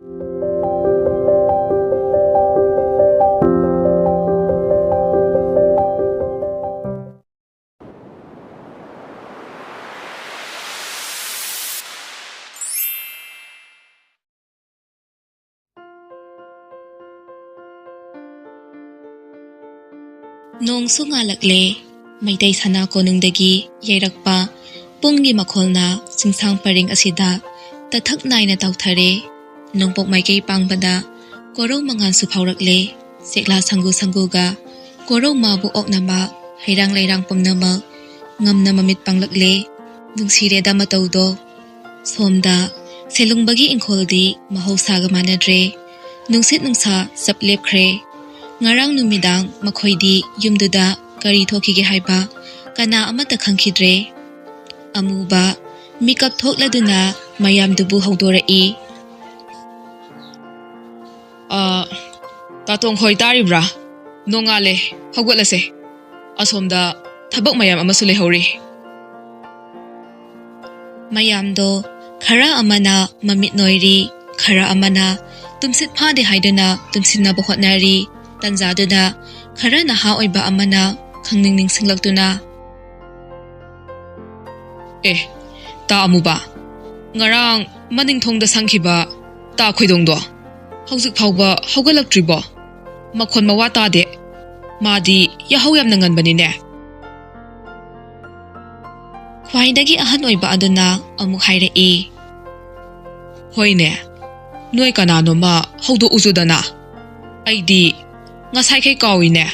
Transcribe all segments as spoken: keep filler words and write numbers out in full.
ꯅꯣꯡꯁꯨ ꯉꯥꯜꯂꯛꯂꯦ꯫ ꯃꯩꯇꯩ ꯁꯅꯥ ꯀꯣꯅꯨꯡꯗꯒꯤ ꯌꯩꯔꯛꯄ ꯄꯨꯡꯒꯤ ꯃꯈꯣꯜꯅ ꯆꯤꯡꯁꯥꯡ ꯄꯔꯤꯡ ꯑꯁꯤꯗ ꯇꯊꯛ ꯅꯥꯏꯅ ꯇꯥꯎꯊꯔꯦ꯫ ꯅꯣꯡꯄꯣꯛ ꯃꯥꯏꯀꯩ ꯄꯥꯡꯕꯗ ꯀꯣꯔꯧ ꯃꯉꯥꯜꯁꯨ ꯐꯥꯎꯔꯛꯂꯦ꯫ ꯆꯦꯛꯂꯥ ꯁꯪꯒꯨ ꯁꯪꯒꯨꯒ ꯀꯣꯔꯧ ꯃꯥꯕꯨ ꯑꯣꯛꯅꯕ ꯍꯩꯔꯥꯡ ꯂꯩꯔꯥꯡ ꯄꯨꯝꯅꯃꯛ ꯉꯝꯅ ꯃꯃꯤꯠ ꯄꯥꯡꯂꯛꯂꯦ꯫ ꯅꯨꯡꯁꯤꯔꯦꯗ ꯃꯇꯧꯗꯣ꯫ ꯁꯣꯝꯗ ꯁꯦꯂꯨꯡꯕꯒꯤ ꯏꯪꯈꯣꯜꯗꯤ ꯃꯍꯧꯁꯥꯒ ꯃꯥꯟꯅꯗ꯭ꯔꯦ꯫ ꯅꯨꯡꯁꯤꯠ ꯅꯨꯡꯁꯥ ꯆꯞ ꯂꯦꯞꯈ꯭ꯔꯦ꯫ ꯉꯔꯥꯡ ꯅꯨꯃꯤꯗꯥꯡ ꯃꯈꯣꯏꯗꯤ ꯌꯨꯝꯗꯨꯗ ꯀꯔꯤ ꯊꯣꯛꯈꯤꯒꯦ ꯍꯥꯏꯕ ꯀꯅꯥ ꯑꯃꯠꯇ ꯈꯪꯈꯤꯗ꯭ꯔꯦ꯫ ꯑꯃꯨꯕ ꯃꯤꯀꯞ ꯊꯣꯛꯂꯗꯨꯅ ꯃꯌꯥꯝꯗꯨꯕꯨ ꯍꯧꯗꯣꯔꯛꯏ꯫ "ꯑ, ꯇꯥꯇꯣꯡ ꯈꯣꯏ, ꯇꯥꯔꯤꯕ꯭ꯔꯥ? ꯅꯣꯡꯉꯥꯜꯂꯦ, ꯍꯧꯒꯠꯂꯁꯦ꯫ ꯑꯁꯣꯝꯗ ꯊꯕꯛ ꯃꯌꯥꯝ ꯑꯃꯁꯨ ꯂꯩꯍꯧꯔꯤ꯫" ꯃꯌꯥꯝꯗꯣ ꯈꯔ ꯑꯃꯅ ꯃꯃꯤꯠ ꯅꯣꯏꯔꯤ, ꯈꯔ ꯑꯃꯅ ꯇꯨꯝꯁꯤꯠ ꯐꯥꯗꯦ ꯍꯥꯏꯗꯨꯅ ꯇꯨꯝꯁꯤꯟꯅꯕ ꯍꯣꯠꯅꯔꯤ꯫ ꯇꯟꯖꯥꯗꯨꯗ ꯈꯔ ꯅꯍꯥ ꯑꯣꯏꯕ ꯑꯃꯅ ꯈꯪꯅꯤꯡ ꯅꯤꯡꯁꯤꯡꯂꯛꯇꯨꯅ, "ꯑꯦ, ꯇꯥ ꯑꯃꯨꯕ, ꯉꯔꯥꯡ ꯃꯅꯤꯡ ꯊꯣꯡꯗ ꯁꯪꯈꯤꯕ ꯇꯥ ꯈꯣꯏꯗꯣꯡꯗꯣ ꯍꯧꯖꯤꯛ ꯐꯥꯎꯕ ꯍꯧꯒꯠꯂꯛꯇ꯭ꯔꯤꯕꯣ? ꯃꯈꯣꯟ ꯃꯋꯥ ꯇꯥꯗꯦ꯫ ꯃꯥꯗꯤ ꯌꯥꯍꯧ ꯌꯥꯝꯅ ꯉꯟꯕꯅꯤꯅꯦ꯫" ꯈ꯭ꯋꯥꯏꯗꯒꯤ ꯑꯍꯟ ꯑꯣꯏꯕ ꯑꯗꯨꯅ ꯑꯃꯨꯛ ꯍꯥꯏꯔꯛꯏ, "ꯍꯣꯏꯅꯦ, ꯅꯣꯏ ꯀꯅꯥꯅꯣꯃ ꯍꯧꯗꯣꯛꯎꯁꯨꯗꯅ꯫ ꯑꯩꯗꯤ ꯉꯁꯥꯏꯈꯩ ꯀꯥꯎꯏꯅꯦ꯫"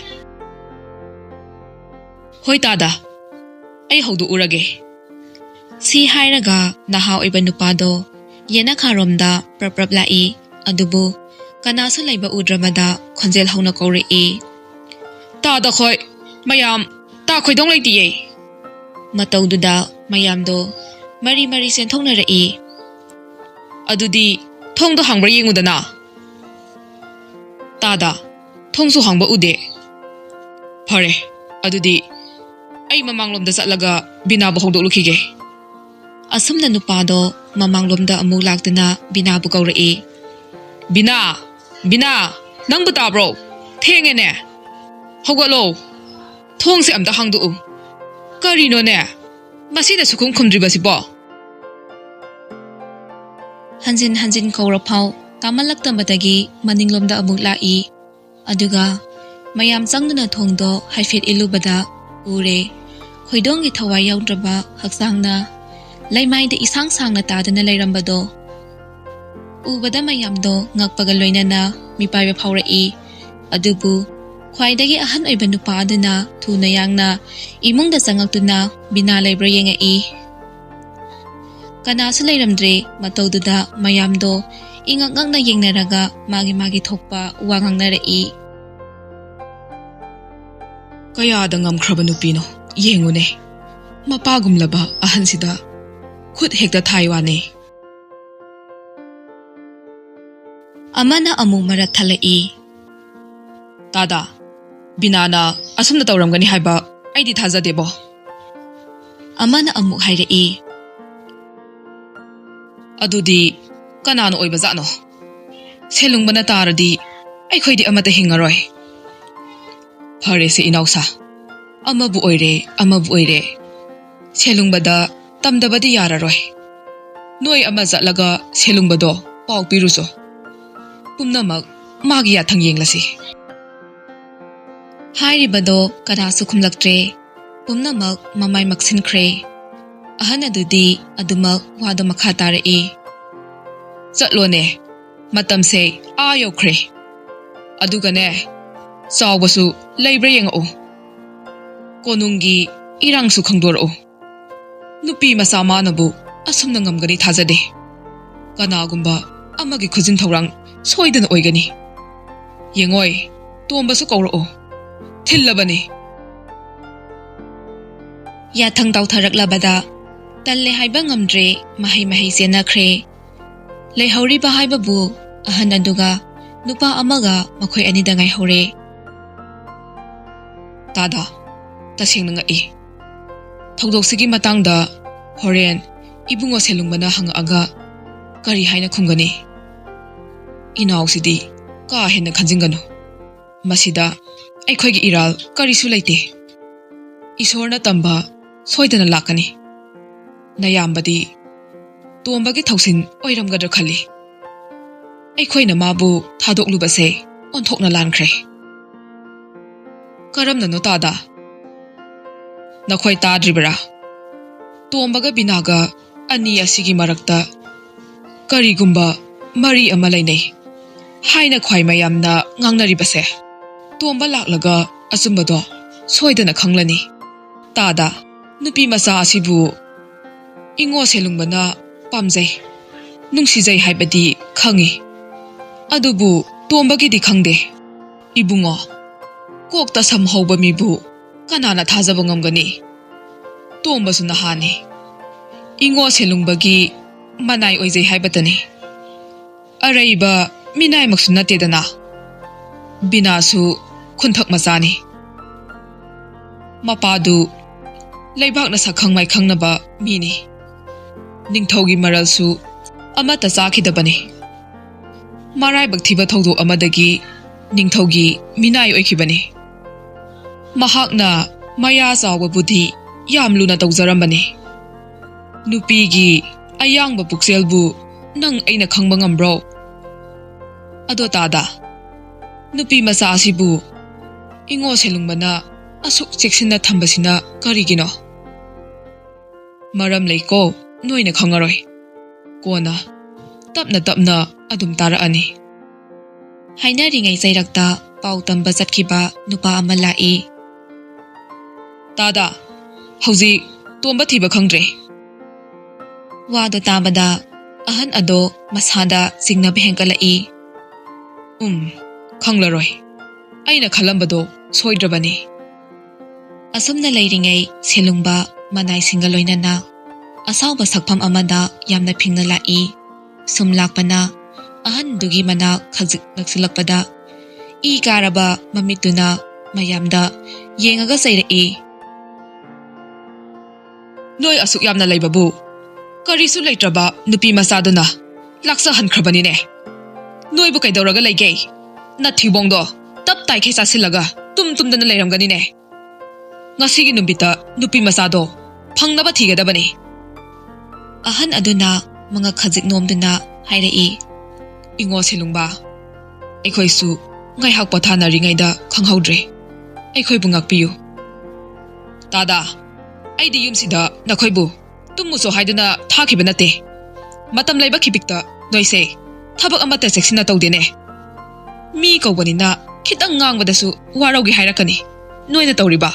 "ꯍꯣꯏ ꯇꯥꯗ, ꯑꯩ ꯍꯧꯗꯣꯛꯎꯔꯒꯦ꯫" ꯁꯤ ꯍꯥꯏꯔꯒ ꯅꯍꯥ ꯑꯣꯏꯕ ꯅꯨꯄꯥꯗꯣ ꯌꯦꯅꯈꯥꯔꯣꯝꯗ ꯄ꯭ꯔꯞ ꯄ꯭ꯔꯞ ꯂꯥꯛꯏ꯫ ꯑꯗꯨꯕꯨ ꯀꯅꯥꯁꯨ ꯂꯩꯕ ꯎꯗ꯭ꯔꯕꯗ ꯈꯣꯟꯖꯦꯜ ꯍꯧꯅ ꯀꯧꯔꯛꯏ, "ꯇꯥꯗ ꯈꯣꯏ, ꯃꯌꯥꯝ, ꯇꯥ ꯈꯣꯏꯗꯣꯡ ꯂꯩꯇꯤꯌꯦ꯫" ꯃꯇꯧꯗꯨꯗ ꯃꯌꯥꯝꯗꯣ ꯃꯔꯤ ꯃꯔꯤ ꯆꯦꯟꯊꯣꯛꯅꯔꯛꯏ꯫ "ꯑꯗꯨꯗꯤ ꯊꯣꯡꯗꯣ ꯍꯥꯡꯕ꯭ꯔꯥ ꯌꯦꯡꯉꯨꯗꯅ꯫" "ꯇꯥꯗ, ꯊꯣꯡꯁꯨ ꯍꯥꯡꯕ ꯎꯗꯦ꯫ ꯐꯔꯦ, ꯑꯗꯨꯗꯤ ꯑꯩ ꯃꯃꯥꯡꯂꯣꯝꯗ ꯆꯠꯂꯒ ꯕꯤꯅꯥꯕꯨ ꯍꯧꯗꯣꯛꯂꯨꯈꯤꯒꯦ꯫" ꯑꯁꯨꯝꯅ ꯅꯨꯄꯥꯗꯣ ꯃꯃꯥꯡꯂꯣꯝꯗ ꯑꯃꯨꯛ ꯂꯥꯛꯇꯨꯅ ꯕꯤꯅꯥꯕꯨ ꯀꯧꯔꯛꯏ꯫ ꯕꯤꯅꯥ, ꯕꯤꯅꯥ, ꯅꯪꯕꯨ ꯇꯥꯕ꯭ꯔꯣ? ꯊꯦꯡꯉꯦꯅꯦ꯫ ꯍꯧꯒꯠꯂꯣ꯫ ꯊꯣꯡꯁꯦ ꯑꯝꯇ ꯍꯥꯡꯗꯣꯛꯎ꯫ ꯀꯔꯤꯅꯣꯅꯦ? ꯃꯁꯤꯗ ꯁꯨꯈꯨꯝ ꯈꯨꯝꯗ꯭ꯔꯤꯕꯁꯤꯕꯣ? ꯍꯟꯖꯤꯟ ꯍꯟꯖꯤꯟ ꯀꯧꯔꯐꯥꯎ ꯇꯥꯃꯜꯂꯛꯇꯕꯗꯒꯤ ꯃꯅꯤꯡꯂꯣꯝꯗ ꯑꯃꯨꯛ ꯂꯥꯛꯏ꯫ ꯑꯗꯨꯒ ꯃꯌꯥꯝ ꯆꯪꯗꯨꯅ ꯊꯣꯡꯗꯣ ꯍꯥꯏꯐꯦꯠ ꯏꯜꯂꯨꯕꯗ ꯎꯔꯦ꯫ ꯈꯣꯏꯗꯣꯡꯒꯤ ꯊꯋꯥꯏ ꯌꯥꯎꯗ꯭ꯔꯕ ꯍꯛꯆꯥꯡꯅ ꯂꯩꯃꯥꯏꯗ ꯏꯁꯥꯡ ꯁꯥꯡꯅ ꯇꯥꯗꯨꯅ ꯂꯩꯔꯝꯕꯗꯣ꯫ ꯎꯕꯗ ꯃꯌꯥꯝꯗꯣ ꯉꯛꯄꯒ ꯂꯣꯏꯅꯅ ꯃꯤꯄꯥꯏꯕ ꯐꯥꯎꯔꯛꯏ꯫ ꯑꯗꯨꯕꯨ ꯈ꯭ꯋꯥꯏꯗꯒꯤ ꯑꯍꯟ ꯑꯣꯏꯕ ꯅꯨꯄꯥ ꯑꯗꯨꯅ ꯊꯨꯅ ꯌꯥꯡꯅ ꯏꯃꯨꯡꯗ ꯆꯪꯉꯛꯇꯨꯅ ꯕꯤꯅꯥ ꯂꯩꯕ꯭ꯔꯥ ꯌꯦꯡꯉꯛꯏ꯫ ꯀꯅꯥꯁꯨ ꯂꯩꯔꯝꯗ꯭ꯔꯦ꯫ ꯃꯇꯧꯗꯨꯗ ꯃꯌꯥꯝꯗꯣ ꯏꯉꯛ ꯉꯛꯅ ꯌꯦꯡꯅꯔꯒ ꯃꯥꯒꯤ ꯃꯥꯒꯤ ꯊꯣꯛꯄ ꯋꯥ ꯉꯥꯡꯅꯔꯛꯏ꯫ ꯀꯌꯥꯗ ꯉꯝꯈ꯭ꯔꯕ ꯅꯨꯄꯤꯅꯣ ꯌꯦꯡꯉꯨꯅꯦ꯫ ꯃꯄꯥꯒꯨꯝꯂꯕ ꯑꯍꯟꯁꯤꯗ ꯈꯨꯠ ꯍꯦꯛꯇ ꯊꯥꯏ ꯋꯥꯅꯦ꯫ ꯑꯃꯅ ꯑꯃꯨꯛ ꯃꯔꯛ ꯊꯠꯂꯛꯏ꯫ ꯇꯥꯗ, ꯕꯤꯅꯥꯅ ꯑꯁꯨꯝꯅ ꯇꯧꯔꯝꯒꯅꯤ ꯍꯥꯏꯕ ꯑꯩꯗꯤ ꯊꯥꯖꯗꯦꯕꯣ꯫ ꯑꯃꯅ ꯑꯃꯨꯛ ꯍꯥꯏꯔꯛꯏ꯫ ꯑꯗꯨꯗꯤ ꯀꯅꯥꯅ ꯑꯣꯏꯕꯖꯥꯠꯅꯣ? ꯁꯦꯂꯨꯡꯕꯅ ꯇꯥꯔꯗꯤ ꯑꯩꯈꯣꯏꯗꯤ ꯑꯃꯠꯇ ꯍꯤꯡꯉꯔꯣꯏ꯫ ꯐꯔꯦꯁꯦ ꯏꯅꯥꯎꯁꯥ, ꯑꯃꯕꯨ ꯑꯣꯏꯔꯦ, ꯑꯃꯕꯨ ꯑꯣꯏꯔꯦ, ꯁꯦꯂꯨꯡꯕꯗ ꯇꯝꯗꯕꯗꯤ ꯌꯥꯔꯔꯣꯏ꯫ ꯅꯣꯏ ꯑꯃ ꯆꯠꯂꯒ ꯁꯦꯂꯨꯡꯕꯗꯣ ꯄꯥꯎ ꯄꯤꯔꯨꯆꯣ꯫ ꯄꯨꯝꯅꯃꯛ ꯃꯥꯒꯤ ꯌꯥꯊꯪ ꯌꯦꯡꯂꯁꯤ꯫ ꯍꯥꯏꯔꯤꯕꯗꯣ ꯀꯅꯥꯁꯨ ꯈꯨꯝꯂꯛꯇ꯭ꯔꯦ꯫ ꯄꯨꯝꯅꯃꯛ ꯃꯃꯥꯏ ꯃꯛꯁꯤꯟꯈ꯭ꯔꯦ꯫ ꯑꯍꯟ ꯑꯗꯨꯗꯤ ꯑꯗꯨꯃꯛ ꯋꯥꯗꯣ ꯃꯈꯥ ꯇꯥꯔꯛꯏ꯫ ꯆꯠꯂꯣꯅꯦ, ꯃꯇꯝꯁꯦ ꯑꯥ ꯌꯧꯈ꯭ꯔꯦ꯫ ꯑꯗꯨꯒꯅꯦ, ꯆꯥꯎꯕꯁꯨ ꯂꯩꯕ꯭ꯔꯥ ꯌꯦꯡꯉꯛꯎ꯫ ꯀꯣꯅꯨꯡꯒꯤ ꯏꯔꯥꯡꯁꯨ ꯈꯪꯗꯣꯔꯛꯎ꯫ ꯅꯨꯄꯤ ꯃꯆꯥ ꯃꯥꯅꯕꯨ ꯑꯁꯨꯝꯅ ꯉꯝꯒꯅꯤ ꯊꯥꯖꯗꯦ꯫ ꯀꯅꯥꯒꯨꯝꯕ ꯑꯃꯒꯤ ꯈꯨꯖꯤꯟ ꯊꯧꯔꯥꯡ ꯁꯣꯏꯗꯅ ꯑꯣꯏꯒꯅꯤ꯫ ꯌꯦꯡꯉꯣꯏ, ꯇꯣꯝꯕꯁꯨ ꯀꯧꯔꯛꯑꯣ꯫ ꯊꯤꯜꯂꯕꯅꯤ꯫ ꯌꯥꯊꯪ ꯇꯧꯊꯔꯛꯂꯕꯗ ꯇꯜꯂꯦ ꯍꯥꯏꯕ ꯉꯝꯗ꯭ꯔꯦ, ꯃꯍꯩ ꯃꯍꯩ ꯆꯦꯟꯅꯈ꯭ꯔꯦ꯫ ꯂꯩꯍꯧꯔꯤꯕ ꯍꯥꯏꯕꯕꯨ ꯑꯍꯟ ꯑꯗꯨꯒ ꯅꯨꯄꯥ ꯑꯃꯒ ꯃꯈꯣꯏ ꯑꯅꯤꯗ ꯉꯥꯏꯍꯧꯔꯦ꯫ ꯇꯥꯗ, ꯇꯁꯦꯡꯅ ꯉꯛꯏ꯫ ꯊꯧꯗꯣꯛꯁꯤꯒꯤ ꯃꯇꯥꯡꯗ ꯍꯣꯔꯦꯟ ꯏꯕꯨꯡꯉꯣ ꯁꯦꯂꯨꯡꯕꯅ ꯍꯪꯉꯛꯑꯒ ꯀꯔꯤ ꯍꯥꯏꯅ ꯈꯨꯝꯒꯅꯤ? ꯏꯅꯥꯎꯁꯤꯗꯤ ꯀꯥ ꯍꯦꯟꯅ ꯈꯟꯖꯤꯟꯒꯅꯨ꯫ ꯃꯁꯤꯗ ꯑꯩꯈꯣꯏꯒꯤ ꯏꯔꯥꯜ ꯀꯔꯤꯁꯨ ꯂꯩꯇꯦ꯫ ꯏꯁꯣꯔꯅ ꯇꯝꯕ ꯁꯣꯏꯗꯅ ꯂꯥꯛꯀꯅꯤ꯫ ꯅꯌꯥꯝꯕꯗꯤ ꯇꯣꯝꯕꯒꯤ ꯊꯧꯁꯤꯟ ꯑꯣꯏꯔꯝꯒꯗ꯭ꯔꯥ ꯈꯜꯂꯤ꯫ ꯑꯩꯈꯣꯏꯅ ꯃꯥꯕꯨ ꯊꯥꯗꯣꯛꯂꯨꯕꯁꯦ ꯑꯣꯟꯊꯣꯛꯅ ꯂꯥꯟꯈ꯭ꯔꯦ꯫ ꯀꯔꯝꯅꯅꯣ ꯇꯥꯗ? ꯅꯈꯣꯏ ꯇꯥꯗ꯭ꯔꯤꯕꯔꯥ? ꯇꯣꯝꯕꯒ ꯕꯤꯅꯥꯒ ꯑꯅꯤ ꯑꯁꯤꯒꯤ ꯃꯔꯛꯇ ꯀꯔꯤꯒꯨꯝꯕ ꯃꯔꯤ ꯑꯃ ꯂꯩꯅꯩ ꯍꯥꯏꯅ ꯈ꯭ꯋꯥꯏ ꯃꯌꯥꯝꯅ ꯉꯥꯡꯅꯔꯤꯕꯁꯦ꯫ ꯇꯣꯝꯕ ꯂꯥꯛꯂꯒ ꯑꯆꯨꯝꯕꯗꯣ ꯁꯣꯏꯗꯅ ꯈꯪꯂꯅꯤ꯫ ꯇꯥꯗ, ꯅꯨꯄꯤ ꯃꯆꯥ ꯑꯁꯤꯕꯨ ꯏꯉꯣ ꯁꯦꯂꯨꯡꯕꯅ ꯄꯥꯝꯖꯩ, ꯅꯨꯡꯁꯤꯖꯩ ꯍꯥꯏꯕꯗꯤ ꯈꯪꯉꯤ꯫ ꯑꯗꯨꯕꯨ ꯇꯣꯝꯕꯒꯤꯗꯤ ꯈꯪꯗꯦ꯫ ꯏꯕꯨꯡꯉꯣ, ꯀꯣꯛꯇ ꯁꯝ ꯍꯧꯕ ꯃꯤꯕꯨ ꯀꯅꯥꯅ ꯊꯥꯖꯕ ꯉꯝꯒꯅꯤ? ꯇꯣꯝꯕꯁꯨ ꯅꯍꯥꯅꯤ꯫ ꯏꯉꯣ ꯁꯦꯂꯨꯡꯕꯒꯤ ꯃꯅꯥꯏ ꯑꯣꯏꯖꯩ ꯍꯥꯏꯕꯇꯅꯤ꯫ ꯑꯔꯩꯕ ꯃꯤꯅꯥꯏꯃꯛꯁꯨ ꯅꯠꯇꯦꯗꯅ꯫ ꯕꯤꯅꯥꯁꯨ ꯈꯨꯟꯊꯛ ꯃꯆꯥꯅꯤ꯫ ꯃꯄꯥꯗꯨ ꯂꯩꯕꯥꯛꯅ ꯁꯛꯈꯪ ꯃꯥꯏꯈꯪꯅꯕ ꯃꯤꯅꯤ꯫ ꯅꯤꯡꯊꯧꯒꯤ ꯃꯔꯜꯁꯨ ꯑꯃꯠꯇ ꯆꯥꯈꯤꯗꯕꯅꯤ꯫ ꯃꯔꯥꯏꯕꯛ ꯊꯤꯕ ꯊꯧꯗꯣꯛ ꯑꯃꯗꯒꯤ ꯅꯤꯡꯊꯧꯒꯤ ꯃꯤꯅꯥꯏ ꯑꯣꯏꯈꯤꯕꯅꯤ꯫ ꯃꯍꯥꯛꯅ ꯃꯌꯥ ꯆꯥꯎꯕꯕꯨꯗꯤ ꯌꯥꯝ ꯂꯨꯅ ꯇꯧꯖꯔꯝꯕꯅꯤ꯫ ꯅꯨꯄꯤꯒꯤ ꯑꯌꯥꯡꯕ ꯄꯨꯛꯆꯦꯜꯕꯨ ꯅꯪ ꯑꯩꯅ ꯈꯪꯕ ꯉꯝꯕ꯭ꯔꯣ? ꯑꯗꯣ ꯇꯥꯗ, ꯅꯨꯄꯤ ꯃꯆꯥ ꯑꯁꯤꯕꯨ ꯏꯉꯣ ꯁꯦꯂꯨꯡꯕꯅ ꯑꯁꯨꯛ ꯆꯦꯛꯁꯤꯟꯅ ꯊꯝꯕꯁꯤꯅ ꯀꯔꯤꯒꯤꯅꯣ? ꯃꯔꯝ ꯂꯩꯀꯣ, ꯅꯣꯏꯅ ꯈꯪꯉꯔꯣꯏ꯫ ꯀꯣꯟꯅ ꯇꯞꯅ ꯇꯞꯅ ꯑꯗꯨꯝ ꯇꯥꯔꯛꯑꯅꯤ꯫ ꯍꯥꯏꯅꯔꯤꯉꯩ ꯆꯩꯔꯛꯇ ꯄꯥꯎ ꯇꯝꯕ ꯆꯠꯈꯤꯕ ꯅꯨꯄꯥ ꯑꯃ ꯂꯥꯛꯏ꯫ ꯇꯥꯗ, ꯍꯧꯖꯤꯛ ꯇꯣꯝꯕ ꯊꯤꯕ ꯈꯪꯗ꯭ꯔꯦ꯫ ꯋꯥꯗꯣ ꯇꯥꯕꯗ ꯑꯍꯟ ꯑꯗꯣ ꯃꯁꯥꯗ ꯆꯤꯡꯅꯕ ꯍꯦꯟꯒꯠꯂꯛꯏ꯫ ꯎꯝ, ꯈꯪꯂꯔꯣꯏ꯫ ꯑꯩꯅ ꯈꯜꯂꯝꯕꯗꯣ ꯁꯣꯏꯗ꯭ꯔꯕꯅꯤ꯫ ꯑꯁꯨꯝꯅ ꯂꯩꯔꯤꯉꯩ ꯁꯦꯂꯨꯡꯕ ꯃꯅꯥꯏꯁꯤꯡꯒ ꯂꯣꯏꯅꯅ ꯑꯁꯥꯎꯕ ꯁꯛꯐꯝ ꯑꯃꯗ ꯌꯥꯝꯅ ꯐꯤꯡꯅ ꯂꯥꯛꯏ꯫ ꯁꯨꯝ ꯂꯥꯛꯄꯅ ꯑꯍꯟꯗꯨꯒꯤ ꯃꯅꯥꯛ ꯈꯖꯤꯛ ꯅꯛꯁꯤꯜꯂꯛꯄꯗ ꯏ ꯀꯥꯔꯕ ꯃꯃꯤꯠꯇꯨꯅ ꯃꯌꯥꯝꯗ ꯌꯦꯡꯉꯒ ꯆꯩꯔꯛꯏ꯫ ꯅꯣꯏ ꯑꯁꯨꯛ ꯌꯥꯝꯅ ꯂꯩꯕꯕꯨ ꯀꯔꯤꯁꯨ ꯂꯩꯇ꯭ꯔꯕ ꯅꯨꯄꯤ ꯃꯆꯥꯗꯨꯅ ꯂꯥꯛꯆꯍꯟꯈ꯭ꯔꯕꯅꯤꯅꯦ꯫ ꯅꯣꯏꯕꯨ ꯀꯩꯗꯧꯔꯒ ꯂꯩꯒꯦ? ꯅꯊꯤꯕꯣꯡꯗꯣ ꯇꯞ ꯇꯥꯏꯈꯩ ꯆꯥꯁꯤꯜꯂꯒ ꯇꯨꯝ ꯇꯨꯝꯗꯅ ꯂꯩꯔꯝꯒꯅꯤꯅꯦ꯫ ꯉꯁꯤꯒꯤ ꯅꯨꯃꯤꯠꯇ ꯅꯨꯄꯤ ꯃꯆꯥꯗꯣ ꯐꯪꯅꯕ ꯊꯤꯒꯗꯕꯅꯤ꯫ ꯑꯍꯟ ꯑꯗꯨꯅ ꯃꯉꯛ ꯈꯖꯤꯛ ꯅꯣꯝꯗꯨꯅ ꯍꯥꯏꯔꯛꯏ, "ꯏꯉꯣ ꯁꯦꯂꯨꯡꯕ, ꯑꯩꯈꯣꯏꯁꯨ ꯉꯥꯏꯍꯥꯛ ꯄꯣꯊꯥꯅꯔꯤꯉꯩꯗ ꯈꯪꯍꯧꯗ꯭ꯔꯦ꯫ ꯑꯩꯈꯣꯏꯕꯨ ꯉꯥꯛꯄꯤꯌꯨ꯫ ꯇꯥꯗꯥ, ꯑꯩꯗꯤ ꯌꯨꯝꯁꯤꯗ ꯅꯈꯣꯏꯕꯨ ꯇꯨꯝꯃꯨꯁꯨ ꯍꯥꯏꯗꯨꯅ ꯊꯥꯈꯤꯕ ꯅꯠꯇꯦ꯫ ꯃꯇꯝ ꯂꯩꯕ ꯈꯤꯕꯤꯛꯇ ꯅꯣꯏꯁꯦ ꯊꯕꯛ ꯑꯃꯠꯇ ꯆꯦꯛꯁꯤꯟꯅ ꯇꯧꯗꯦꯅꯦ꯫ ꯃꯤ ꯀꯧꯕꯅꯤꯅ ꯈꯤꯇꯪ ꯉꯥꯡꯕꯗꯁꯨ ꯋꯥꯔꯧꯒꯦ ꯍꯥꯏꯔꯛꯀꯅꯤ ꯅꯣꯏꯅ ꯇꯧꯔꯤꯕ"꯫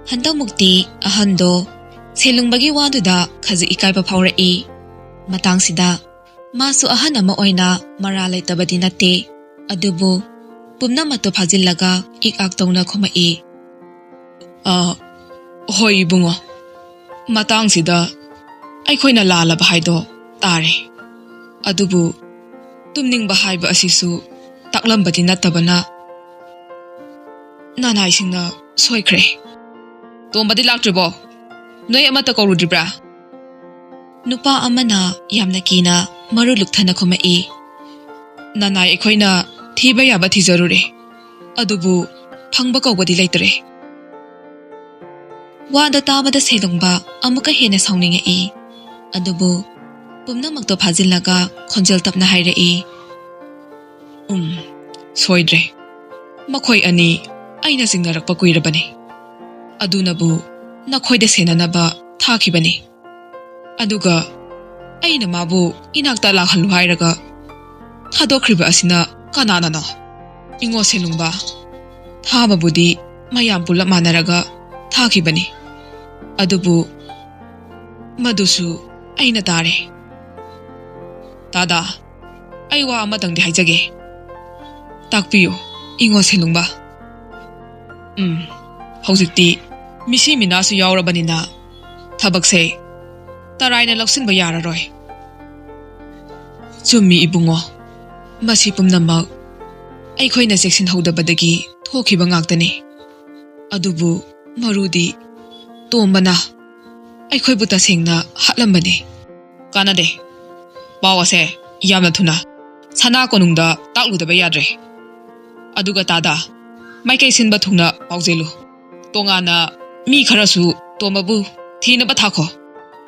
ꯍꯟꯗꯛꯃꯨꯛꯇꯤ ꯑꯍꯟꯗꯣ ꯁꯦꯂꯨꯡꯕꯒꯤ ꯋꯥꯗꯨꯗ ꯈꯖꯤꯛ ꯏꯀꯥꯏꯕ ꯐꯥꯎꯔꯛꯏ꯫ ꯃꯇꯥꯡꯁꯤꯗ ꯃꯥꯁꯨ ꯑꯍꯟ ꯑꯃ ꯑꯣꯏꯅ ꯃꯔꯥ ꯂꯩꯇꯕꯗꯤ ꯅꯠꯇꯦ, ꯑꯗꯨꯕꯨ ꯄꯨꯝꯅꯃꯛꯇꯣ ꯐꯥꯖꯤꯜꯂꯒ ꯏꯛ ꯏꯛ ꯇꯧꯅ ꯈꯨꯝꯃꯛꯏ꯫ "ꯑ, ꯍꯣꯏ ꯏꯕꯨꯡꯉꯣ, ꯃꯇꯥꯡꯁꯤꯗ ꯑꯩꯈꯣꯏꯅ ꯂꯥꯜꯂꯕ ꯍꯥꯏꯗꯣ ꯇꯥꯔꯦ꯫ ꯑꯗꯨꯕꯨ ꯇꯨꯝꯅꯤꯡꯕ ꯍꯥꯏꯕ ꯑꯁꯤꯁꯨ ꯇꯥꯛꯂꯝꯕꯗꯤ ꯅꯠꯇꯕꯅ ꯅꯅꯥꯏꯁꯤꯡꯅ ꯁꯣꯏꯈ꯭ꯔꯦ꯫ ꯇꯣꯝꯕꯗꯤ ꯂꯥꯛꯇ꯭ꯔꯤꯕꯣ? ꯅꯣꯏ ꯑꯃꯠꯇ ꯀꯧꯔꯨꯗ꯭ꯔꯤꯕ꯭ꯔꯥ?" ꯅꯨꯄꯥ ꯑꯃꯅ ꯌꯥꯝꯅ ꯀꯤꯅ ꯃꯔꯨ ꯂꯨꯛꯊꯅ ꯈꯨꯝꯃꯛꯏ꯫ "ꯅꯅꯥꯏ ꯑꯩꯈꯣꯏꯅ ꯊꯤꯕ ꯌꯥꯕ ꯊꯤꯖꯔꯨꯔꯦ, ꯑꯗꯨꯕꯨ ꯐꯪꯕ ꯀꯧꯕꯗꯤ ꯂꯩꯇ꯭ꯔꯦ"꯫ ꯋꯥꯗꯣ ꯇꯥꯕꯗ ꯁꯦꯂꯨꯡꯕ ꯑꯃꯨꯛꯀ ꯍꯦꯟꯅ ꯁꯥꯎꯅꯤꯡꯉꯛꯏ꯫ ꯑꯗꯨꯕꯨ ꯄꯨꯝꯅꯃꯛꯇꯣ ꯐꯥꯖꯤꯜꯂꯒ ꯈꯣꯟꯖꯦꯜ ꯇꯞꯅ ꯍꯥꯏꯔꯛꯏ, "ꯎꯝ, ꯁꯣꯏꯗ꯭ꯔꯦ꯫ ꯃꯈꯣꯏ ꯑꯅꯤ ꯑꯩꯅ ꯆꯤꯡꯅꯔꯛꯄ ꯀꯨꯏꯔꯕꯅꯤ꯫ ꯑꯗꯨꯅꯕꯨ ꯅꯈꯣꯏꯗ ꯁꯦꯟꯅꯅꯕ ꯊꯥꯈꯤꯕꯅꯤ꯫ ꯑꯗꯨꯒ ꯑꯩꯅ ꯃꯥꯕꯨ ꯏꯅꯥꯛꯇ ꯂꯥꯛꯍꯜꯂꯨ ꯍꯥꯏꯔꯒ ꯊꯥꯗꯣꯛꯈ꯭ꯔꯤꯕ ꯑꯁꯤꯅ ꯀꯅꯥꯅꯅꯣ? ꯏꯉꯣ ꯁꯦꯂꯨꯡꯕ, ꯊꯥꯕꯕꯨꯗꯤ ꯃꯌꯥꯝ ꯄꯨꯂꯞ ꯃꯥꯟꯅꯔꯒ ꯊꯥꯈꯤꯕꯅꯤ꯫ ꯑꯗꯨꯕꯨ ꯃꯗꯨꯁꯨ ꯑꯩꯅ ꯇꯥꯔꯦ꯫ ꯇꯥꯗꯥ, ꯑꯩ ꯋꯥ ꯑꯃꯇꯪꯗꯤ ꯍꯥꯏꯖꯒꯦ꯫ ꯇꯥꯛꯄꯤꯌꯨ, ꯏꯉꯣ ꯁꯦꯂꯨꯡꯕ꯫ ꯎꯝ, ꯍꯧꯖꯤꯛꯇꯤ ꯃꯤꯁꯤ ꯃꯤꯅꯥꯁꯨ ꯌꯥꯎꯔꯕꯅꯤꯅ ꯊꯕꯛꯁꯦ ꯇꯔꯥꯏꯅ ꯂꯧꯁꯤꯟꯕ ꯌꯥꯔꯔꯣꯏ"꯫ "ꯆꯨꯝꯃꯤ ꯏꯕꯨꯡꯉꯣ, ꯃꯁꯤ ꯄꯨꯝꯅꯃꯛ ꯑꯩꯈꯣꯏꯅ ꯆꯦꯛꯁꯤꯟꯍꯧꯗꯕꯗꯒꯤ ꯊꯣꯛꯈꯤꯕ ꯉꯥꯛꯇꯅꯤ꯫ ꯑꯗꯨꯕꯨ ꯃꯔꯨꯗꯤ ꯇꯣꯝꯕꯅ ꯑꯩꯈꯣꯏꯕꯨ ꯇꯁꯦꯡꯅ ꯍꯥꯠꯂꯝꯕꯅꯤ"꯫ "ꯀꯥꯟꯅꯗꯦ꯫ ꯄꯥꯎ ꯑꯁꯦ ꯌꯥꯝꯅ ꯊꯨꯅ ꯁꯅꯥ ꯀꯣꯅꯨꯡꯗ ꯇꯥꯛꯂꯨꯗꯕ ꯌꯥꯗ꯭ꯔꯦ꯫ ꯑꯗꯨꯒ ꯇꯥꯗ, ꯃꯥꯏꯀꯩ ꯁꯤꯟꯕ ꯊꯨꯡꯅ ꯄꯥꯎꯖꯦꯜꯂꯨ꯫ ꯇꯣꯉꯥꯟꯅ ꯃꯤ ꯈꯔꯁꯨ ꯇꯣꯝꯕꯕꯨ ꯊꯤꯅꯕ ꯊꯥꯈꯣ꯫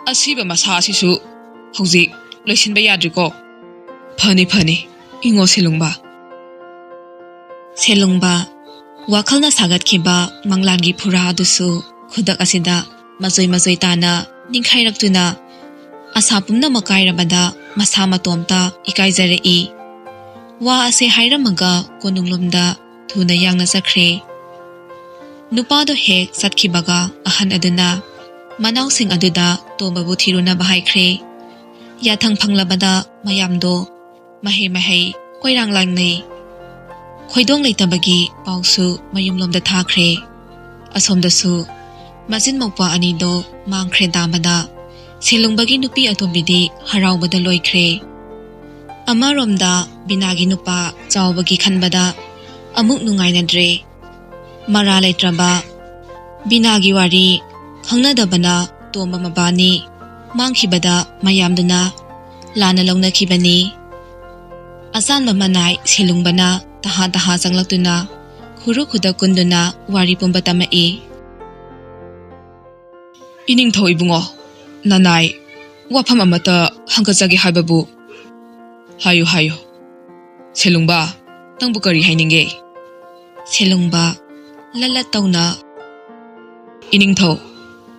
ꯑꯁꯤꯕ ꯃꯁꯥ ꯑꯁꯤꯁꯨ ꯍꯧꯖꯤꯛ ꯂꯣꯏꯁꯤꯟꯕ ꯌꯥꯗ꯭ꯔꯤꯀꯣ꯫ ꯐꯅꯤ, ꯐꯅꯤ, ꯏꯉꯣ ꯁꯦꯂꯨꯡꯕ꯫ ꯁꯦꯂꯨꯡꯕ, ꯋꯥꯈꯜꯅ ꯁꯥꯒꯠꯈꯤꯕ ꯃꯪꯂꯥꯟꯒꯤ ꯐꯨꯔꯥ ꯑꯗꯨꯁꯨ ꯈꯨꯗꯛ ꯑꯁꯤꯗ ꯃꯆꯣꯏ ꯃꯆꯣꯏ ꯇꯥꯅ ꯅꯤꯡꯈꯥꯏꯔꯛꯇꯨꯅ ꯑꯁꯥ ꯄꯨꯝꯅꯃꯛ ꯀꯥꯏꯔꯕꯗ ꯃꯁꯥ ꯃꯇꯣꯝꯇ ꯏꯀꯥꯏꯖꯔꯛꯏ꯫ ꯋꯥ ꯑꯁꯦ ꯍꯥꯏꯔꯝꯃꯒ ꯀꯣꯅꯨꯡꯂꯣꯝꯗ ꯊꯨꯅ ꯌꯥꯡꯅ ꯆꯠꯈ꯭ꯔꯦ꯫ ꯅꯨꯄꯥꯗꯣ ꯍꯦꯛ ꯆꯠꯈꯤꯕꯒ ꯑꯍꯟ ꯑꯗꯨꯅ ꯃꯅꯥꯎꯁꯤꯡ ꯑꯗꯨꯗ ꯇꯣꯝꯕꯕꯨ ꯊꯤꯔꯨꯅꯕ ꯍꯥꯏꯈ꯭ꯔꯦ꯫ ꯌꯥꯊꯪ ꯐꯪꯂꯕꯗ ꯃꯌꯥꯝꯗꯣ ꯃꯍꯩ ꯃꯍꯩ ꯀꯣꯏꯔꯥꯡ ꯂꯥꯡꯅꯩ꯫ ꯈꯣꯏꯗꯣꯡ ꯂꯩꯇꯕꯒꯤ ꯄꯥꯎꯁꯨ ꯃꯌꯨꯝꯂꯣꯝꯗ ꯊꯥꯈ꯭ꯔꯦ꯫ ꯑꯁꯣꯝꯗꯁꯨ ꯃꯆꯤꯟ ꯃꯧꯄ꯭ꯋꯥ ꯑꯅꯤꯗꯣ ꯃꯥꯡꯈ꯭ꯔꯦ ꯇꯥꯕꯗ ꯁꯦꯂꯨꯡꯕꯒꯤ ꯅꯨꯄꯤ ꯑꯇꯣꯝꯕꯤꯗꯤ ꯍꯔꯥꯎꯕꯗ ꯂꯣꯏꯈ꯭ꯔꯦ꯫ ꯑꯃꯔꯣꯝꯗ ꯕꯤꯅꯥꯒꯤ ꯅꯨꯄꯥ ꯆꯥꯎꯕꯒꯤ ꯈꯟꯕꯗ ꯑꯃꯨꯛ ꯅꯨꯡꯉꯥꯏꯅꯗ꯭ꯔꯦ꯫ ꯃꯔꯥ ꯂꯩꯇ꯭ꯔꯕ ꯕꯤꯅꯥꯒꯤ ꯋꯥꯔꯤ ꯈꯪꯅꯗꯕꯅ ꯇꯣꯝꯕ ꯃꯕꯥꯅꯤ ꯃꯥꯡꯈꯤꯕꯗ ꯃꯌꯥꯝꯗꯨꯅ ꯂꯥꯟꯅ ꯂꯧꯅꯈꯤꯕꯅꯤ꯫ ꯑꯆꯥꯟꯕ ꯃꯅꯥꯏ ꯁꯦꯂꯨꯡꯕꯅ ꯇꯍꯥ ꯇꯍꯥ ꯆꯪꯂꯛꯇꯨꯅ ꯈꯨꯔꯨ ꯈꯨꯗꯛ ꯀꯨꯟꯗꯨꯅ ꯋꯥꯔꯤ ꯄꯨꯝꯕ ꯇꯝꯃꯛꯏ꯫ ꯏꯅꯤꯡꯊꯧ ꯏꯕꯨꯡꯉꯣ, ꯅꯅꯥꯏ ꯋꯥꯐꯝ ꯑꯃꯠꯇ ꯍꯪꯒꯠꯆꯒꯦ ꯍꯥꯏꯕꯕꯨ꯫ ꯍꯥꯏꯌꯨ, ꯍꯥꯏꯌꯨ꯫ ꯁꯦꯂꯨꯡꯕ, ꯅꯪꯕꯨ ꯀꯔꯤ ꯍꯥꯏꯅꯤꯡꯒꯦ? ꯁꯦꯂꯨꯡꯕ, ꯂꯠ ꯂꯠ ꯇꯧꯅ꯫ ꯏꯅꯤꯡꯊꯧ,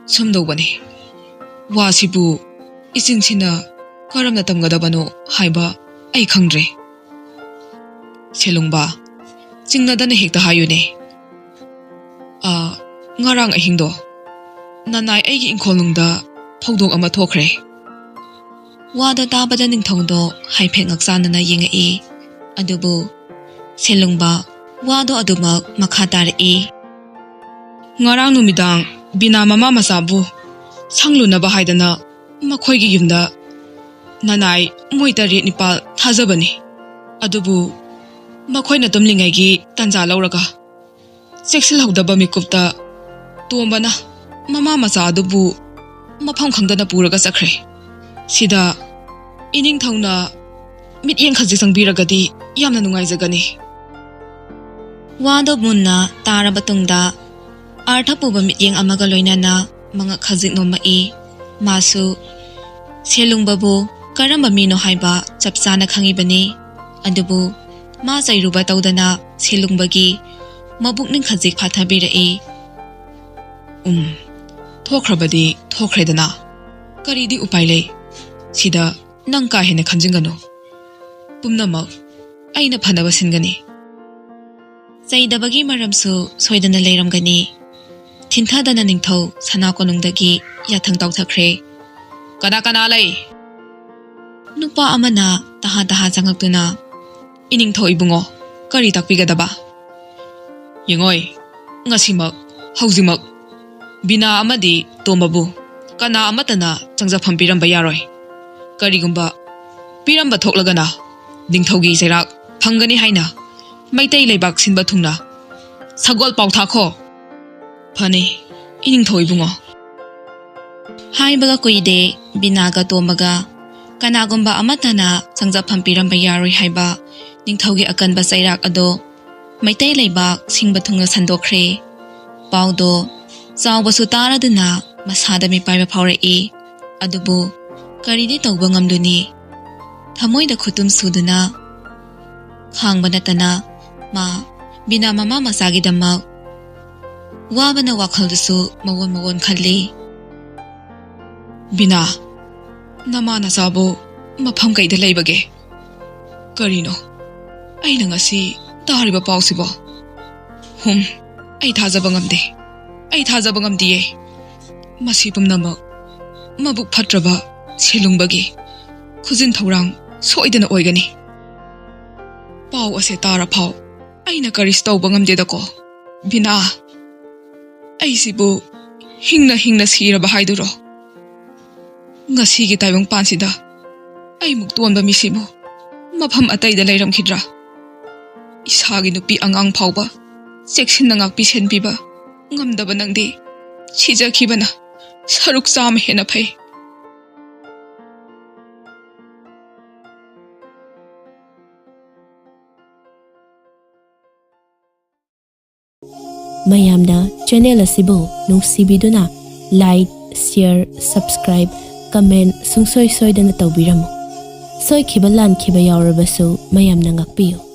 ꯁꯨꯝꯗꯧꯕꯅꯤ꯫ ꯋꯥꯁꯤꯕꯨ ꯏꯆꯤꯟꯁꯤꯅ ꯀꯔꯝꯅ ꯇꯝꯒꯗꯕꯅꯣ ꯍꯥꯏꯕ ꯑꯩ ꯈꯪꯗ꯭ꯔꯦ꯫ ꯁꯦꯂꯨꯡꯕ, ꯆꯤꯡꯅꯗꯅ ꯍꯦꯛꯇ ꯍꯥꯏꯌꯨꯅꯦ꯫ ꯑ, ꯉꯔꯥꯡ ꯑꯍꯤꯡꯗꯣ ꯅꯅꯥꯏ ꯑꯩꯒꯤ ꯏꯪꯈꯣꯜꯅꯨꯡꯗ ꯊꯧꯗꯣꯛ ꯑꯃ ꯊꯣꯛꯈ꯭ꯔꯦ꯫ ꯋꯥꯗꯣ ꯇꯥꯕꯗ ꯅꯤꯡꯊꯧꯗꯣ ꯍꯥꯏꯐꯦꯠ ꯉꯛꯆꯥꯟꯅꯅ ꯌꯦꯡꯉꯛꯏ꯫ ꯑꯗꯨꯕꯨ ꯁꯦꯂꯨꯡꯕ ꯋꯥꯗꯣ ꯑꯗꯨꯃꯛ ꯃꯈꯥ ꯇꯥꯔꯛꯏ꯫ ꯉꯔꯥꯡ ꯅꯨꯃꯤꯗꯥꯡ ꯕꯤꯅꯥ ꯃꯃꯥ ꯃꯆꯥꯕꯨ ꯁꯪꯂꯨꯅꯕ ꯍꯥꯏꯗꯅ ꯃꯈꯣꯏꯒꯤ ꯌꯨꯝꯗ ꯅꯅꯥꯏ ꯃꯣꯏ ꯇꯔꯦꯠ ꯅꯤꯄꯥꯜ ꯊꯥꯖꯕꯅꯤ꯫ ꯑꯗꯨꯕꯨ ꯃꯈꯣꯏꯅ ꯇꯨꯝꯂꯤꯉꯩꯒꯤ ꯇꯥꯟꯖꯥ ꯂꯧꯔꯒ ꯆꯦꯛꯁꯤꯜꯍꯧꯗꯕ ꯃꯤꯀꯨꯞꯇ ꯇꯣꯝꯕꯅ ꯃꯃꯥ ꯃꯆꯥ ꯑꯗꯨꯕꯨ ꯃꯐꯝ ꯈꯪꯗꯅ ꯄꯨꯔꯒ ꯆꯠꯈ꯭ꯔꯦ꯫ ꯁꯤꯗ ꯏꯅꯤꯡꯊꯧꯅ ꯃꯤꯠꯌꯦꯡ ꯈꯖꯤꯛ ꯆꯪꯕꯤꯔꯒꯗꯤ ꯌꯥꯝꯅ ꯅꯨꯡꯉꯥꯏꯖꯒꯅꯤ꯫ ꯋꯥꯗꯣ ꯃꯨꯟꯅ ꯇꯥꯔꯕ ꯇꯨꯡꯗ ꯑꯥꯔꯊ ꯄꯨꯕ ꯃꯤꯠꯌꯦꯡ ꯑꯃꯒ ꯂꯣꯏꯅꯅ ꯃꯉꯛ ꯈꯖꯤꯛ ꯅꯣꯝꯃꯛꯏ꯫ ꯃꯥꯁꯨ ꯁꯦꯂꯨꯡꯕꯕꯨ ꯀꯔꯝꯕ ꯃꯤꯅꯣ ꯍꯥꯏꯕ ꯆꯞ ꯆꯥꯅ ꯈꯪꯉꯤꯕꯅꯤ꯫ ꯑꯗꯨꯕꯨ ꯃꯥ ꯆꯩꯔꯨꯕ ꯇꯧꯗꯅ ꯁꯦꯂꯨꯡꯕꯒꯤ ꯃꯕꯨꯛꯅꯤꯡ ꯈꯖꯤꯛ ꯐꯥꯊꯕꯤꯔꯛꯏ꯫ ꯎꯝ, ꯊꯣꯛꯈ꯭ꯔꯕꯗꯤ ꯊꯣꯛꯈ꯭ꯔꯦꯗꯅ꯫ ꯀꯔꯤꯗꯤ ꯎꯄꯥꯏ ꯂꯩ? ꯁꯤꯗ ꯅꯪ ꯀꯥ ꯍꯦꯟꯅ ꯈꯟꯖꯤꯟꯒꯅꯨ꯫ ꯄꯨꯝꯅꯃꯛ ꯑꯩꯅ ꯐꯅꯕ ꯁꯤꯟꯒꯅꯤ꯫ ꯆꯩꯗꯕꯒꯤ ꯃꯔꯝꯁꯨ ꯁꯣꯏꯗꯅ ꯂꯩꯔꯝꯒꯅꯤ꯫ ꯊꯤꯟꯊꯗꯅ ꯅꯤꯡꯊꯧ ꯁꯅꯥ ꯀꯣꯅꯨꯡꯗꯒꯤ ꯌꯥꯊꯪ ꯇꯧꯊꯈ꯭ꯔꯦ꯫ "ꯀꯅꯥ ꯀꯅꯥ ꯂꯩ?" ꯅꯨꯄꯥ ꯑꯃꯅ ꯇꯍꯥ ꯇꯍꯥ ꯆꯪꯉꯛꯇꯨꯅ, "ꯏꯅꯤꯡꯊꯧ ꯏꯕꯨꯡꯉꯣ, ꯀꯔꯤ ꯇꯥꯛꯄꯤꯒꯗꯕ?" "ꯌꯦꯡꯉꯣꯏ, ꯉꯁꯤꯃꯛ, ꯍꯧꯖꯤꯛꯃꯛ ꯕꯤꯅꯥ ꯑꯃꯗꯤ ꯇꯣꯝꯕꯕꯨ ꯀꯅꯥ ꯑꯃꯠꯇꯅ ꯆꯪꯖꯐꯝ ꯄꯤꯔꯝꯕ ꯌꯥꯔꯣꯏ꯫ ꯀꯔꯤꯒꯨꯝꯕ ꯄꯤꯔꯝꯕ ꯊꯣꯛꯂꯒꯅ ꯅꯤꯡꯊꯧꯒꯤ ꯆꯩꯔꯥꯛ ꯐꯪꯒꯅꯤ ꯍꯥꯏꯅ ꯃꯩꯇꯩ ꯂꯩꯕꯥꯛ ꯁꯤꯟꯕ ꯊꯨꯡꯅ ꯁꯒꯣꯜ ꯄꯥꯎ ꯊꯥꯈꯣ꯫" "ꯐꯅꯤ, ꯏꯅꯤꯡꯊꯧ ꯏꯕꯨꯡꯉꯣ꯫" ꯍꯥꯏꯕꯒ ꯀꯨꯏꯗꯦ, ꯕꯤꯅꯥꯒ ꯇꯣꯝꯕꯒ ꯀꯅꯥꯒꯨꯝꯕ ꯑꯃꯠꯇꯅ ꯆꯪꯖꯐꯝ ꯄꯤꯔꯝꯕ ꯌꯥꯔꯣꯏ ꯍꯥꯏꯕ ꯅꯤꯡꯊꯧꯒꯤ ꯑꯀꯟꯕ ꯆꯩꯔꯥꯛ ꯑꯗꯣ ꯃꯩꯇꯩ ꯂꯩꯕꯥꯛ ꯁꯤꯟꯕ ꯊꯨꯡꯅ ꯁꯟꯗꯣꯛꯈ꯭ꯔꯦ꯫ ꯄꯥꯎꯗꯣ ꯆꯥꯎꯕꯁꯨ ꯇꯥꯔꯗꯨꯅ ꯃꯁꯥꯗ ꯃꯤꯄꯥꯏꯕ ꯐꯥꯎꯔꯛꯏ꯫ ꯑꯗꯨꯕꯨ ꯀꯔꯤꯗꯤ ꯇꯧꯕ ꯉꯝꯂꯨꯅꯤ? ꯊꯃꯣꯏꯗ ꯈꯨꯇꯨꯝ ꯁꯨꯗꯨꯅ ꯈꯥꯡꯕ ꯅꯠꯇꯅ ꯃꯥ ꯕꯤꯅꯥ ꯃꯃꯥ ꯃꯆꯥꯒꯤꯗꯃꯛ ꯋꯥꯕꯅ ꯋꯥꯈꯜꯗꯨꯁꯨ ꯃꯑꯣꯟ ꯃꯑꯣꯟ ꯈꯜꯂꯤ꯫ "ꯕꯤꯅꯥ, ꯅꯃꯥ ꯅꯆꯥꯕꯨ ꯃꯐꯝ ꯀꯩꯗ ꯂꯩꯕꯒꯦ? ꯀꯔꯤꯅꯣ ꯑꯩꯅ ꯉꯁꯤ ꯇꯥꯔꯤꯕ ꯄꯥꯎꯁꯤꯕꯣ? ꯍꯨꯝ, ꯑꯩ ꯊꯥꯖꯕ ꯉꯝꯗꯦ꯫ ꯑꯩ ꯊꯥꯖꯕ ꯉꯝꯗꯤꯌꯦ꯫ ꯃꯁꯤ ꯄꯨꯝꯅꯃꯛ ꯃꯕꯨꯛ ꯐꯠꯇ꯭ꯔꯕ ꯁꯦꯂꯨꯡꯕꯒꯤ ꯈꯨꯖꯤꯟ ꯊꯧꯔꯥꯡ ꯁꯣꯏꯗꯅ ꯑꯣꯏꯒꯅꯤ꯫ ꯄꯥꯎ ꯑꯁꯦ ꯇꯥꯔ ꯐꯥꯎ ꯑꯩꯅ ꯀꯔꯤꯁꯨ ꯇꯧꯕ ꯉꯝꯗꯦꯗꯀꯣ꯫ ꯕꯤꯅꯥ, ꯑꯩꯁꯤꯕꯨ ꯍꯤꯡꯅ ꯍꯤꯡꯅ ꯁꯤꯔꯕ ꯍꯥꯏꯗꯨꯔꯣ? ꯉꯁꯤꯒꯤ ꯇꯥꯏꯕꯪꯄꯥꯟꯁꯤꯗ ꯑꯩꯃꯨꯛ ꯇꯣꯟꯕ ꯃꯤꯁꯤꯕꯨ ꯃꯐꯝ ꯑꯇꯩꯗ ꯂꯩꯔꯝꯈꯤꯗ꯭ꯔꯥ? ꯏꯁꯥꯒꯤ ꯅꯨꯄꯤ ꯑꯉꯥꯡ ꯐꯥꯎꯕ ꯆꯦꯛꯁꯤꯟꯅ ꯉꯥꯛꯄꯤ ꯁꯦꯟꯕꯤꯕ ꯉꯝꯗꯕ ꯅꯪꯗꯤ ꯁꯤꯖꯈꯤꯕꯅ ꯁꯔꯨꯛ ꯆꯥꯝꯃ ꯍꯦꯟꯅ ꯐꯩ꯫" ꯃꯌꯥꯝꯅ ꯆꯦꯅꯦꯜ ꯑꯁꯤꯕꯨ ꯅꯨꯡꯁꯤꯕꯤꯗꯨꯅ like, share, subscribe, comment ꯁꯨꯡꯁꯣꯏ ꯁꯣꯏꯗꯅ ꯇꯧꯕꯤꯔꯝꯃꯨ꯫ ꯁꯣꯏꯈꯤꯕ ꯂꯥꯟꯈꯤꯕ ꯌꯥꯎꯔꯕꯁꯨ ꯃꯌꯥꯝꯅ ꯉꯥꯛꯄꯤꯌꯨ꯫